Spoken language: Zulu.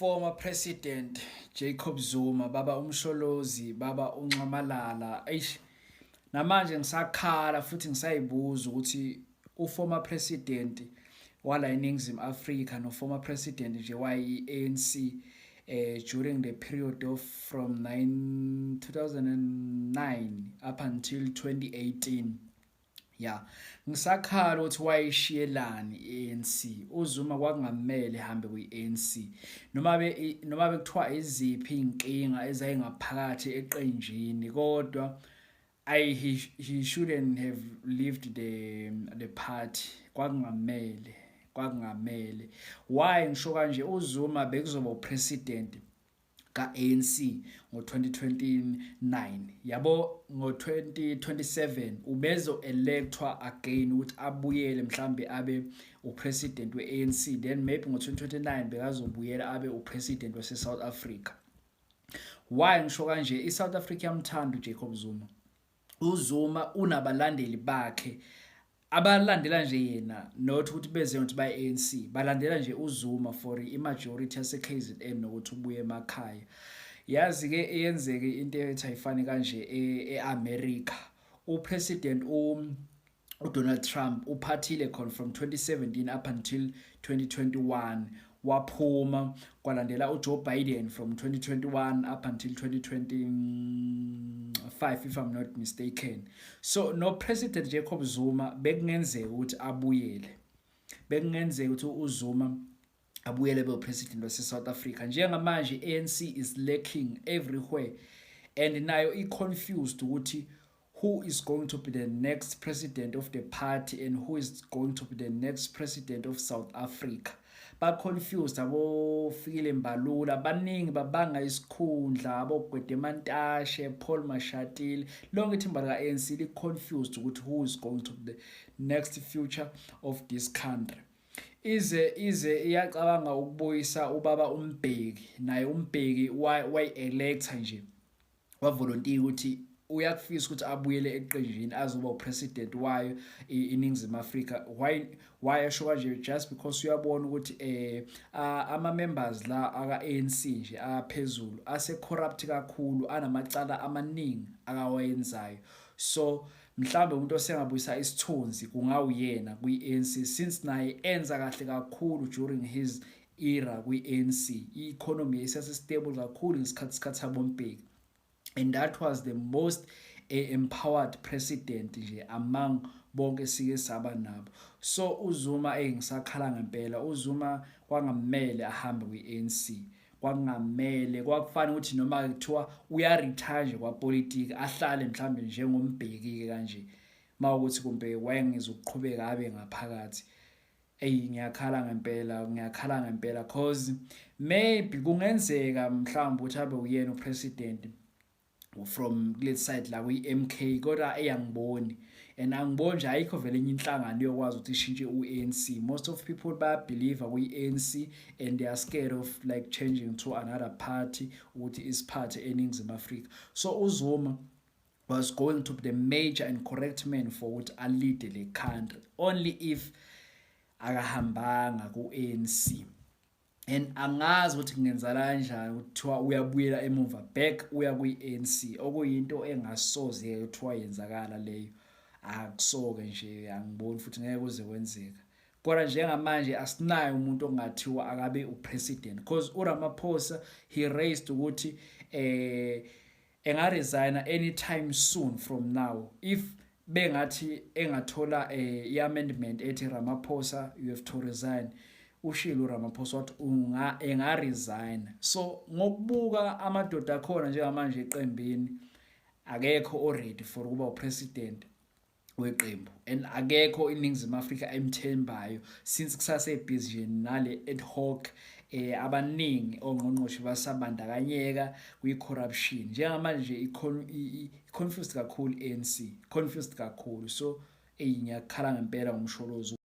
Former President Jacob Zuma, baba uMsholozi, baba uNxamalala. Eish, namanje ngisakhala futhi ngisayibuza ukuthi u-former president wala eNingizimu Afrika no-former president nje wayi-ANC during the period of from 9 2009 up until 2018, ya, ngisakhala ukuthi wayishiyelani i-ANC uZuma. Kwakungamele ehambe kwi-ANC noma bekuthiwa iziphi inkinga ezayingaphakathi eqenjini, kodwa I he shouldn't have left the party. Kwakungamele, kwakungamele. Why ngisho kanje? UZuma bekuzoba upresident ka-ANC ngo-2029, yabo. Ngo-2027 ubezo electwa again ukuthi abuyele mhlambe abe upresident we-ANC, then maybe ngo-2029 bekazobuyela abe upresident wase-South Africa. Why ngisho kanje? I-South Africa yamthanda uJacob Zuma. UZuma unabalandeli bakhe abalandela nje yena, not ukuthi beze ukuthi bayi-ANC, balandela nje uZuma for i-majority yase-KZN nokuthi ubuye emakhaya. Yazi-ke, eyenzeke into ethi ayifani kanje e-America, upresident uDonald Trump uphathile khona from 2017 up until 2021, waphuma, kwalandela uJoe Biden from 2021 up until 2025, if I'm not mistaken. So no President Jacob Zuma bekungenzeka ukuthi abuyele, bekungenzeka ukuthi uZuma abuyele be president wase South Africa. Njengamanje ANC is lacking everywhere and nayo i confused ukuthi who is going to be the next president of the party and who is going to be the next president of South Africa. Ba-confused aboFikile Mbalula, baningi babanga isikhundla, aboGwede Mantashe, Paul Mashatile, lonke ithimba lika-ANC li-confused ukuthi who is going to be the next future of this country. Ize iyacabanga ukubuyisa ubaba uMbeki, naye uMbeki wayi-electa nje, wavolontiya ukuthi uyakufisa ukuthi abuyele eqenjini azoba upresident wayo iNingizimu Afrika. Why esho kanje? Just because uyabona ukuthi ama members la aka ANC nje aphezulu ase corrupt kakhulu, anamacala amaningi akawayenzayo. So mhlambe umuntu osengabuyisa isithunzi kungawuyena kwi-ANC, since naye enza kahle kakhulu during his era kwi-ANC. I-economy yayisase stable kakhulu ngesikhathi sikaThabo Mbeki, and that was the most empowered president nje among bonke sike saba nabo. So uZuma, engisakhala ngempela, uZuma kwangamele ahambe kwi-ANC, kwakungamele. Kwakufanele ukuthi noma kuthiwa uya retire nje kwapolitiki, ahlale mhlambe njengoMbeki ke kanje, mawukuthi kumbe wayengezukuqhubeka abe ngaphakathi. Eyi, ngiyakhala ngempela, ngiyakhala ngempela, cause maybe kungenzeka mhlawumbe ukuthi abe uyena upresident from kule side la kwi-MK, kodwa eyangiboni and angiboni nje, ayikho vele enye inhlangano yokwazi ukuthi ishintshe u-ANC. Most of people bayabelieve kwi-ANC and they are scared of like changing to another party ukuthi isiphathe eNingizimu Afrika. So uZuma was going to be the major and correct man for ukuthi a-lead le country, only if akahambanga ku-ANC. And angazi ukuthi kungenzakala kanjani kuthiwa uyabuyela emuva back uya kwi-ANC, okuyinto engasoze kuthiwa yenzakala leyo. Akusoke nje, angiboni futhi ngeke kuze kwenzeka. Kodwa njengamanje asinayo umuntu ongathiwa akabe upresident, because uRamaphosa, he raised ukuthi enga-resigna anytime soon from now if bengathi engathola i-amendment ethi, "Ramaphosa, you have to resign." Ushilo uRamaphosa wathi unga enga-resign. So ngokubuka amadoda akhona njengamanje eqembini, akekho already for ukuba upresident weqembu and akekho iNingizimu Afrika emthembayo, since kusase busy nje nale ad hoc. Abaningi ongqongqoshe basabandakanyeka kwi-corruption njengamanje. I-confused kakhulu ANC, confused kakhulu. So eyi, ngiyakhala ngempela ngomsholozi.